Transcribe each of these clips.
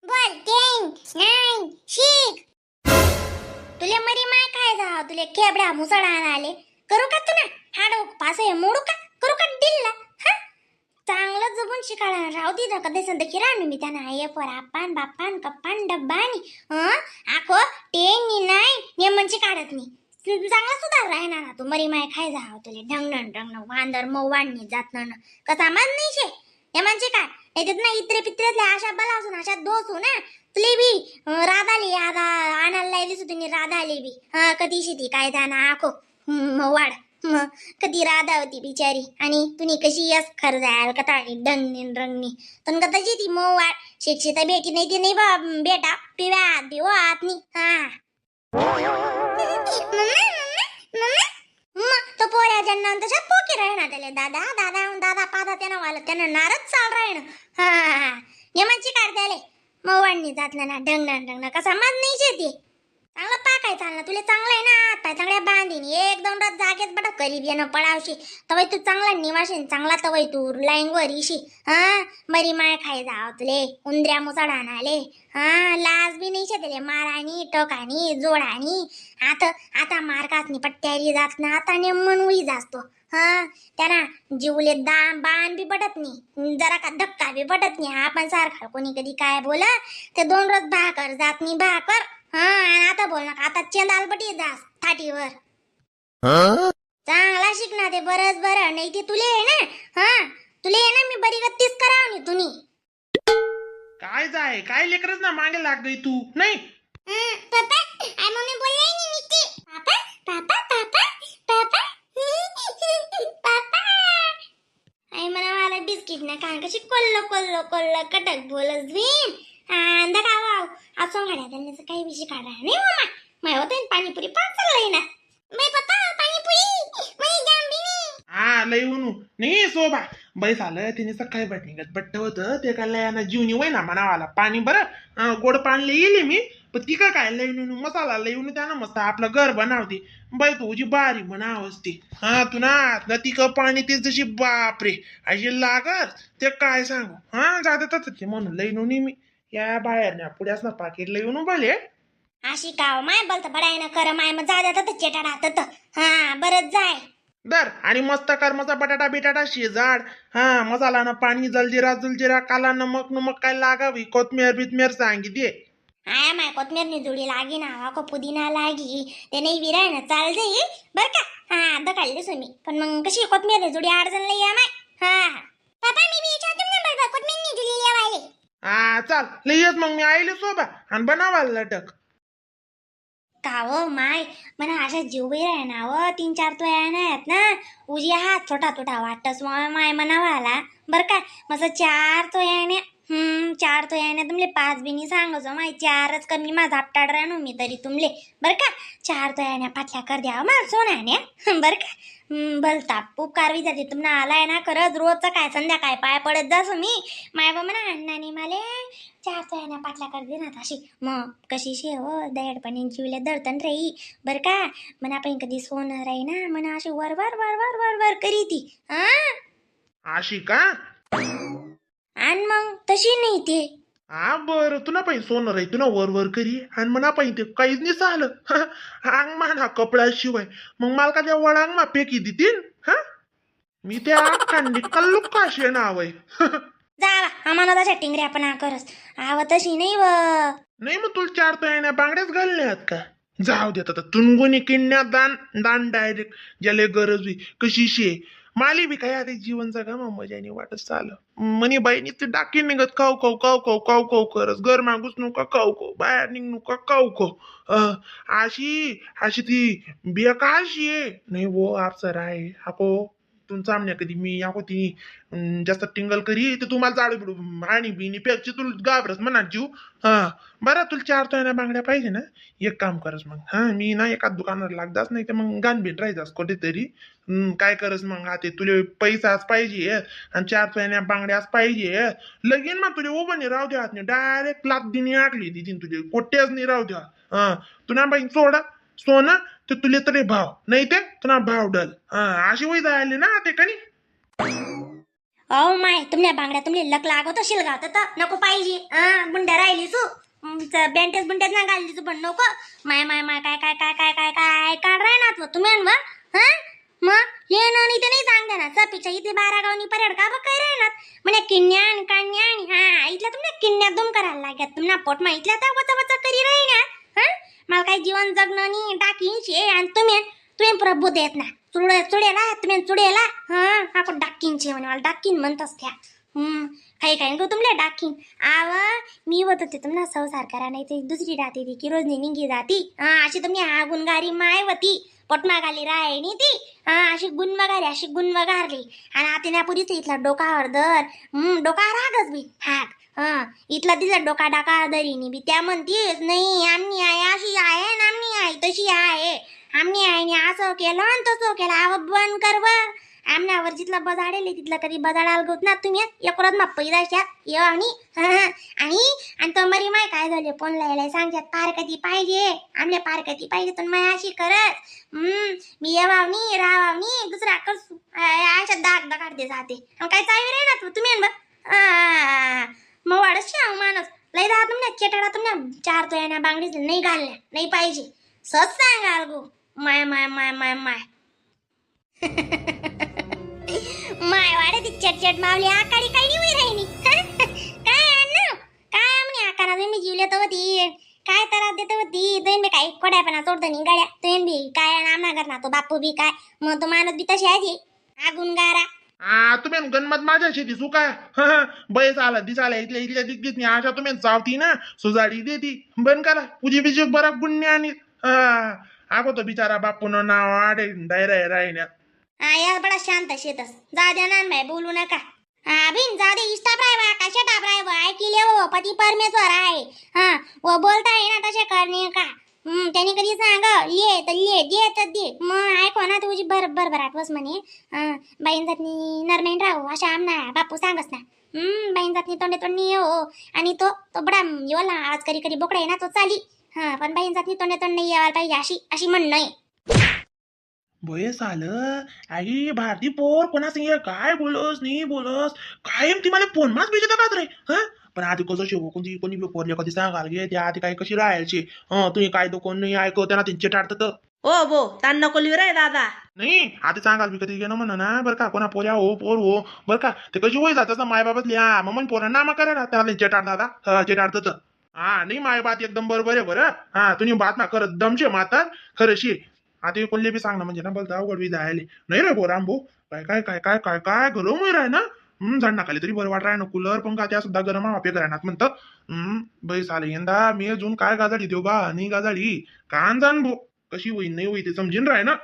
बोल, 10, 9, शिक. तुले मरी माय काय जा, तुले खेबड्या मुसळा आले करू का तुला? हाड पास मोडू का, करू का डिल्ला? हा, चांगलं जगून शिकायला राहू दे ना. कधी संत किराणू मी त्यांना ए फॉर आपान, बापान, कप्पान, डब्बानी. हं, आखो 10, 9 नेमनची काढत नाही. चांगला सुधार राहणार ना तू. मरी माय खाय जा, तुले ढंगण ढंगण वांदर मग वाढणी जात ना कसा मान नाही शे. नेमनची काय नाही त्यात ना इतरे पित्रेतल्या अशा बलासून अशा दोसू ना तुले बी. राधाली आता आणायला लायलीच होती राधाली बी. हा, कधी शेती काय जाणार आखो मग वाढ मग कधी राधा होती बिचारी आणि तुम्ही कशी यस खर जायला कथा आणि डंगनी रंगनी पण कदाची ती मग वाढ शिक्षित भेटी नाही ती नाही बा बेटा पिव्या देव आत नाही. हा mumma, mumma, mumma. मग तो पोऱ्या ज्यांना तशात पोके राहणार त्याले दादा दादा दादा पादा त्यानं वाला त्यानं नारच चाल राहणं. हा हा, नेमाची काढ त्याले मग वाढणी जात ना ढंगना ढंगना कसा मान नाही शेती. चांगलं पाकाय चालना तुला, चांगलं आहे ना. आता चांगल्या बांधीन एक दोन रात जागेच बटा करीब येणं पळावशी तवय तू चांगला निवाशीन चांगला तवय तू लाईंगवर इशी. हा, मरी माय खाय जाव तुले उंदऱ्या मुसाड आणाले. हा, लाज बी नाही शेतले मारानी टोकानी जोडानी. आता आता मार्गासनी पट्ट्यारी जात ना आता नेमन उई जास्तो. हा, त्यांना जीवले दाम बाण बी पटत नाही, जरा का धक्का बी पटत नाही. आपण सारखा कोणी कधी काय बोला ते दोन रोज भाकर जात नाही भाकर. हा, आणि आता बोल नका, आता चेंदालपटी जास थाटीवर. चांगला शिकना ते बरंच बरं नाही ते तुले आहे ना. हा, तुले आहे ना मी बरी गत्तीच करावनी तुम्ही. काय जाय काय लेकरच ना मागे लाग गई तू नाही. पप्पा, आई मम्मी बोलले नाही नुसती पापा पापा पापा पापा पापा. आई म्हणा मला बिस्किट ना कान कशी कोल्ल कोल्ल कोल्ल कटक बोलस भीन अंदा का वाव असं घड्या त्यांना काही विषय काढा नाही. मम्मा माय होते पाणीपुरी पाच चाललंय ना मै पप्पा पाणीपुरी मै जांबिनी. हा, लय ऊन नाही सोबा बाई झालं. तिने सकाळी बटनिंगत बट्ट होतं ते काय लयाना जीवनी वय ना म्हणावाला पाणी बरं. गोड पाणी लई येईल मी पण ती काय काय लय ऊन मसाला लय ऊन त्यानं मस्त आपलं घर बनावते बाई तुझी बारी म्हणावच ती. हा, तू ना ना तिक पाणी ते जशी बापरे अशी लागत ते काय सांगू. हा, जात ते म्हणून लई नुनी मी या बाहेर ना पुढ्याच ना पाकिट लई ऊन भले. अशी काव माय बोलत बडाय ना कर माय मग जा जात चेटाडा हातात. हा, बरंच जाय. दर आणि मस्त कर मस्त बटाटा बिटाटा शिजाड. हा, मसाला ना पाणी जलजिरा जुलजिरा काला नमक नमक काय लागावी कोथमीर बिथमीर सांगी दे. आया माय कोथमीरनी जुडी लागी ना वाको पुदिना लागी ते नाही विराय ना चाल जाई बर का. हा, दखाली दिसू मी पण मग कशी कोथमीरनी जुडी अडचण लई या माय. हा पापा, मी बी विचारतो ना बरोबर कोथमीरनी जुडी लेवाले. हा, चाल लई येत मग मी आईले सोबा आणि बनावायला लटक. काव माय म्हणा अशा जीव आहे ना व तीन चार तो आहेत ना उजी हात छोटा छोटा वाटस माय म्हणावाला बर का. मस्त चार तो याने चार तो याने तुमले पाच बिनी सांगतो माय चारच कमी माझा आपटाड राहणू मी तरी तुमले बर का. चार तो याने पाटल्या कर द्यावा मला सोन्याने बर का. भलता उपकार बी जाते तुम्हाला आलाय ना खरंच. रोजचं काय संध्याकाळ पाय पडत जासो मी माय बा म्हणा अण्णाने माले चार तो याने पाटल्या कर दे ना अशी मग कशी शे हो दयाडपणे जीवले धडतन राही बर का. म्हणा आपण कधी सोनं राही ना म्हणा अशी वर वर वर वर वर वर करी ती. हा. अशी का? आणि मग तशी नाही ते. हा बरं, तुला पाहिजे सोनं राही तुला वर वर करी आणि म्हणा पाहिजे ते काहीच नाही झालं अंग माना कपड्याशिवाय मग मला का त्या वळांग मा फेकी देतील. हा, मी त्या खांडी कल्लुक काशे नाव आहे. जावा आम्हाला तशा टिंगऱ्या पण करस आव तशी नाही व. नाही, मग तुला चार तयाण्या बांगड्याच घालण्यात का? जाऊ देत आता तुनगुनी किन्या दान दान डायरेक्ट ज्याला गरज होई कशी शे माली बी काय आता जीवन जगा मग मजाने वाटत चाल म्हणे बाईनी ते डाकी निघत खाऊ खाऊ खाऊ खाऊ खाऊ खाऊ करस घर मागूच नका खाऊ खाऊ बाहेर निघ नका खाऊ खाऊ. अशी अशी ती बिया का अशी आहे नाही वो आपसर आहे हाको तुमचा आमण्या कधी मी याको ती जास्त टिंगल करी तर तुम्हाला जाडू बिडू आणि बिनी पेक्षा तुला घाबरस म्हणा जीव. हा बरं, तुला चार तोळ्या बांगड्या पाहिजे ना? एक काम करस मग. हा, मी ना एका दुकानावर लागदाच नाही तर मग गाणबीन राहायचास कुठेतरी. काय करस मग आता तुले पैसाच पाहिजे आणि चार तोळ्या बांगड्याच पाहिजे लगीन मग तुले उभं नाही राहू द्या नाही डायरेक्ट लात दिनी आखली दिदीन तुझे कोट्याच नाही राहू द्या. हा, तुला बाई सोडा सोनं ते तुले तरी भाव नाही ते तुला भाव डल. हा, अशी वय आली ना ते कणी. अहो माय, तुमल्या बांगड्या तुमले लक लागत असेल का तर नको पाहिजे. बुंड्या राहिली तू बँटेच बुंड्याच ना घालली तू, पण नको. माय माय माय, काय काय काय काय काय काय काढ राय ना तुम्ही अन हा मग ये ना, नाही ते नाही सांगते ना सपीच्या इथे 12 गावनी परेड का बघ काय राहणार म्हणे किन्या आणि कान्या आणि हा इथल्या तुमच्या किन्या दुम करायला लागत तुम्हाला पोट मा इथल्या तर वचा वचा करी राही ना. हा मला काही जीवन जगणं नाही टाकीन शे आणि तुम्ही तुम्ही प्रभू देत ना चुडे चुडेला तुम्ही चुडेला. हा आपण डाकीनचे म्हणे, मला डाकीन म्हणतस त्या. काही काही गो तुमले डाकीन आव मी होत होते तुम्हाला संसार करा नाही ते दुसरी राहते ती की रोजनी निघी जाती. हा अशी तुम्ही हा गुणगारी माय होती पोटमागाली राय नी ती. हा अशी गुणवगारी अशी गुणवगारली आणि आता ना पुरीच इथला डोकावर दर डोका रागच बी हाक. हा इथला तिथला डोका डाका दरीनी बी त्या म्हणतीस नाही आमनी आहे अशी आहे ना आमनी आहे तशी आहे आमनी आहे नी असं केलं आणि तसं केलं. आव बंद कर व आमनावर जिथलं बजाडेल तिथलं कधी बजाडाल गोत ना तुम्ही एकोरात मा पैदाशात ये आणि आणि आणि तो मरी माय काय झाले फोन लायला सांगतात पार कधी पाहिजे आमले पार कधी पाहिजे तर माय अशी करत मी येवावनी रावावनी दुसरा करसू अशा दाग दगाडते जाते आणि काय चावी रे ना तुम्ही अन मग वाढच माणूस लय राहा तुमच्या चेटाडा तुमच्या चार तो ना बांगडीच नाही घालल्या नाही पाहिजे सच सांगाल गो माय माय माय माय माय माय वाडे ती चटचट मावली आकाडी काही नाही राहिली. काय अण्णा काय म्हणे आकारा तुम्ही जीवले तर होती काय त्रास देत होती तुम्ही बी काय खोड्यापणा सोडतो नि गाड्या तुम्ही बी काय आमना करणार तो बापू बी काय मग तो माणूस बी तशी आहे आगून गारा. आ तुम्ही गणमत माझ्या शेती चुका बैस आला दिसाला इथल्या इथल्या दिग्गीत नाही अशा तुम्ही चावती ना सुजाडी देती बंद करा पूजी बिजी बरा गुण्य आणि हा आगो तो बिचारा बापून नाव आडे डायरा राहिण्या. हा यार बडा शांत शेतस जा द्या ना बाई बोलू नका. हा बिन जा दे इष्टाप राय बा कशा टाप राय बा ऐकिले हो पती परमेश्वर आहे. हा व बोलता आहे ना तसे करणे का त्यांनी कधी सांग ये तर ये दे तर दे मग ऐको ना तुझी बर बर बर आठवस म्हणे. बाईन जातनी नरमेन राहू अशा आमना बापू सांगस ना. बाईन जातनी तोंडे तोंडी हो आणि तो तो बडा योला आज करी करी बोकडा आहे ना तो चाली. हा पण बाईन जातनी तोंडे तोंड यायला पाहिजे अशी अशी म्हणणं आहे. बयस आलं आई भारती पोर कोणा संग काय बोलस नाही बोलस कायम ती मला फोन माच भेटत का रे. हा पण आधी कसं शेवो कोणती कोणी बी पोरले कधी सांगाल गे त्या आधी काय कशी राहायची. हं तुम्ही काय तो कोण नाही ऐकव त्यांना त्यांचे टाळत. ओ बो तान नको लिहू रे दादा. नाही आधी सांगाल मी कधी गेलो म्हणा ना बरं का कोणा पोऱ्या हो पोर हो बरं का ते कशी होई जात माय बाबाच लिहा मग पोरा नामा करा ना त्याला त्यांचे टाळ दादा हा चे टाळत. हा नाही माय बात एकदम बरोबर आहे बरं. हा तुम्ही बात ना करत दमशे मातात खरं शी आता कोणले बी सांगणं म्हणजे ना बोलता अवघड बी जायले नाही रे भो रामभो काय काय काय काय काय काय गरम होई राय ना. झाड तरी बरं वाट राय ना कूलर पंखा त्या सुद्धा गरम वापे करायनात म्हणतं. बाई साले यंदा मी अजून काय गाजाडी देऊ बा नाही गाजाडी कान जाण भो कशी होईन नाही होई ते समजीन राय ना.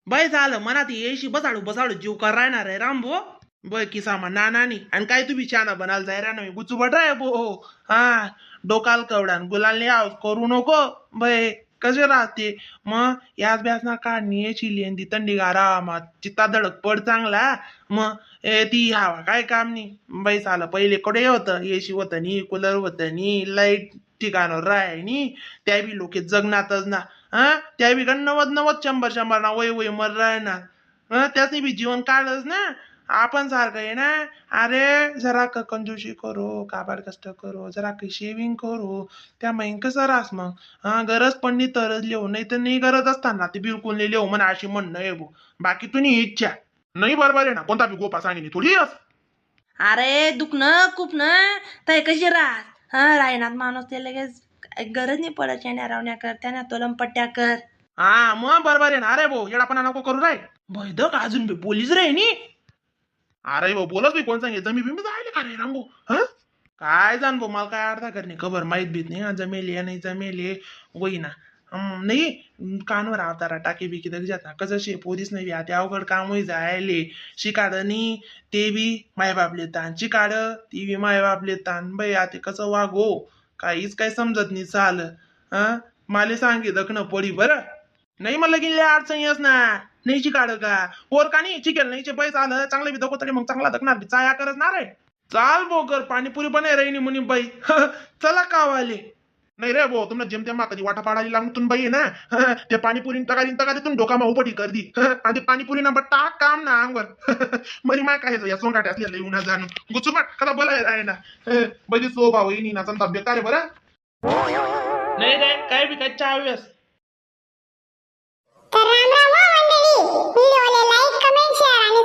बाई झालं मनात येशी बसाडू बसाडू जीव कर राहणार आहे रामभो. बर की सामा ना नानी आणि काय तुम्ही छान बनाल जाय रा नाही गुचू राय भो. हा डोकाल कवडान गुलाल नाही आव करू नको बय कसे राहते मग याच ब्यास ना काढणी याची लेन ती थंडी गारा मग चित्ता धडक पड चांगला मग ए ती हवा काय काम नाही बाई सालं पहिले कडे होतं एसी होतं नी कूलर होतं नी लाईट ठिकाणावर राय नी त्या बी लोके जगनातच ना. हा त्या बी गण 90 90 100 100 ना वय वय मर राय ना. हा त्यासनी बी जीवन काढलंच ना आपण सारखं आहे ना. अरे जरा कंजूशी करू काबाड कष्ट करू जरा काही शेविंग करू त्या मैन कसं रास मग. हा गरज पडली तरच लिहू नाही तर नाही गरज असताना ते बिलकुल नाही लिहू म्हणा अशी म्हणणं आहे भो बाकी तुम्ही इच्छा नाही बरोबर आहे ना कोणता बी गोपा सांगितली थोडी अस. अरे दुखणं खूपणं तय कशी राहत हा रायनात माणूस ते लगेच गरज नाही पडत येण्या रावण्या कर त्यांना तोलम पट्ट्या कर. हा मग बरोबर आहे ना. अरे भाऊ येडापणा नको करू राय भैदक अजून बी बोलीच रे नी. अरे भाऊ बोलच बी कोण सांगेल जमी बिमी जायले का रे रामभाऊ. हा काय जाण भाऊ मला काय अर्धा करणे खबर माहीत बीत नाही. हा, जमेल या नाही जमेल होईना नाही कानवर आवतारा टाकी बिकी दग जाता कसं शे पोरीस नाही आता अवघड काम होई जायले शिकाड नी ते बी मायबापले तान शिकाड ती बी मायबापले तान बाई आता कसं वागो काहीच काय समजत नाही चाल. हा माले सांगे दखणं पडी बरं नाही मला गेले अडचण येस ना नाही शिकाड का पोर का नाही शिकेल नाही पैसा आलं चांगलं बी दाखवत मग चांगला दखणार बी चाया करत ना रे चाल बोकर पाणीपुरी पण राहिनी म्हणे बाई. चला कावाले. नाही रे भाऊ, तुमना जेमतेम मा कधी वाटा पाडायला लागून तुम बाई आहे ना. हं, ते पाणीपुरी तगारी तगारी तुम डोकामा उपटी कर दी. हं, आणि ते पाणीपुरी ना टाक काम ना अंगवर. मरी माय काय या सोंगाटे असल्या येऊन जाणून गुचुमाट कदा बोलायला आहे ना. हं, बरी सो भाऊ येईन ना, चंदा बेकार आहे बरं. नाही रे, काय बी काय चाव्यास. तर राम राम हो मंडळी, व्हिडिओला like, comment, share.